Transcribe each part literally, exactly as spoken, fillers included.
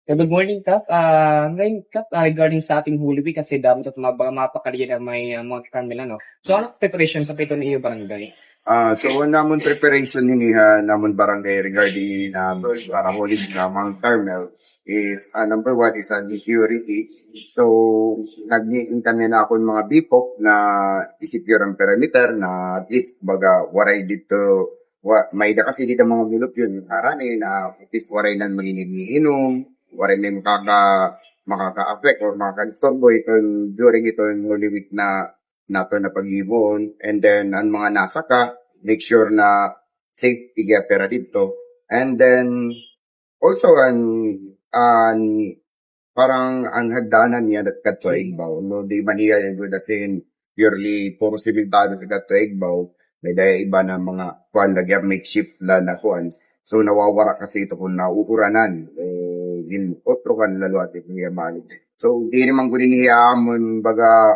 So, good morning, Kap. Ah, ngayon, Kap, ah, regarding sa ating Holy Week, kasi damo it mga, mga mapakali na may, ah, mga Carmel, ano. So, ano preparation sa pito niyo barangay? Ah, so, an amon preparation hini ha namon barangay regarding na para Holy Week na Mount Carmel is, ah, number one is an security. So, nagni-, kami na akon mga bipok na i-secure an perimeter na at least baga waray didto wa-, may-ada kasi dida mga mulupyo, harani na at least waray nan manginginom, waray may makaka-, makaka-affect or makaka-disturbo iton during iton Holy Week na naton na paghimuon. And then, an mga nasaka, make sure na safe it gihap hira didto. And then, also, an, an, parang an hagdanan niya that kadto ha igbaw, no? Di man hiya good as in purely puro sementado kadto ha igbaw. May-ada iba na mga kuan lagi, makeshift la na kuan. So, nawawara kasi ito kung nauuranan, eh, in otro kan laluat ito niya mali. So, diri man gud ini amon baga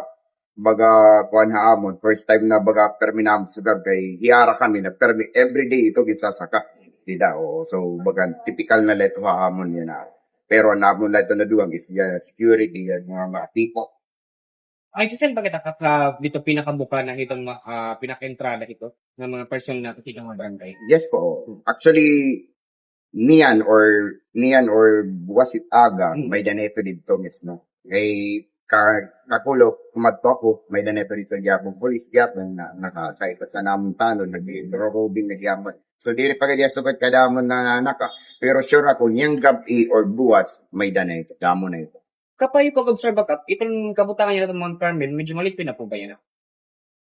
baga, kuan ha amon, first time na baga permi namon sugad kay hiara kami na permi everyday ito ginsasaka. Dida, oo. So, baga, typical na la ito ha amon yana. Pero an amon la ito nadugang is yana, security, yana, mga, mga tipo. Ay, Josel, bakit ka, ka, dito pinakabuka na itong, ah, pinaka-entrada ito ng mga personnel natin sa mga barangay? Yes po. Actually, niyan or, niyan or buwas it aga, may-ada na ito didto mismo. Kay ka-, kakulo, kumadto ako, may-ada na ito didto gihapon, police gihapon na nakasakay pa sa namon tanod, nagro-roving na gihapon. So, diri pa gad hiya sugad kadamo na naka, pero sure ako, niyang gab-i or buwas, may-ada na ito, damo na ito. Kap, ha iyo pag-obserba, Kap, iton kabutangan niya sa Mount Carmel, medyo malimpyo na po ba yana?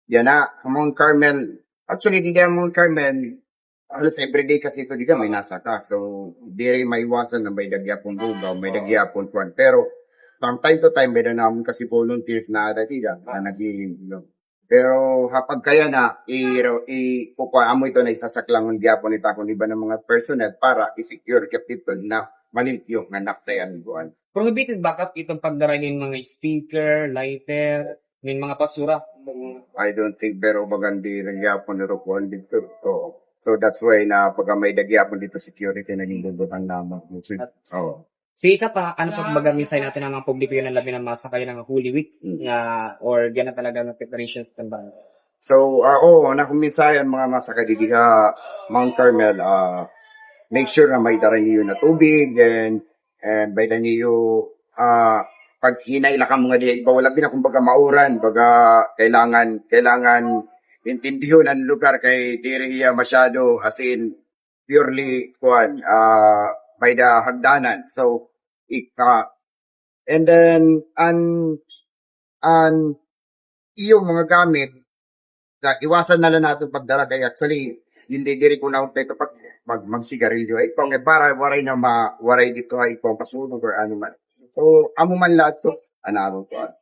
Yana, Mount Carmel. Actually, dida Mount Carmel, halos everyday kasi ito dida may nasaka. So, diri maiwasan na may-ada gihapon lugaw, may-ada gihapon kuan. Pero, from time to time, may-ada namon kasi volunteers na ada dida, na naglilimpyo. Pero, ha pagkayana, i-, i-, kukuan, amo ito na isasaklangon gihapon ito akon iba nga mga personnel para i-secure gihap didto na malimpyo nga nakatayan kuan. Prohibited ba, Kap, iton pagdara hin mga speaker, lighter, may mga basura? I don't think, pero baga diri gihapon nira kuan didto. Oo. So, that's why na pagka may-ada gihapon didto security, naging bubutang namon. Oo. Sige, Kap, ano pa baga mensahe natin an mga publiko yana, labi na masaka yana nga Holy Week, nga, or yana talaga nga preparations kan barangay? So, ah, oo, an akon mensahe ha mga masaka didi ha Mount Carmel, ah, make sure na may-ada niyo na tubig, and, and may-ada niyo, ah, paghinay la kamo nga didi ha igbaw, labi na kung baga mauran, baga kailangan, kailangan intindihon an lugar kay diri hiya masyado, as in, purely, kuan, ah, may-ada hagdanan. So, ika-, and then, an, an iyo mga gamit, na iwasan na la naton pagdara kay actually, diri kuno ito pag mag-, magsigarilyo. Ay, kung para waray na ma-, waray didto ay kung pasunog or ano man. So, amo man la ito, an amon kuan.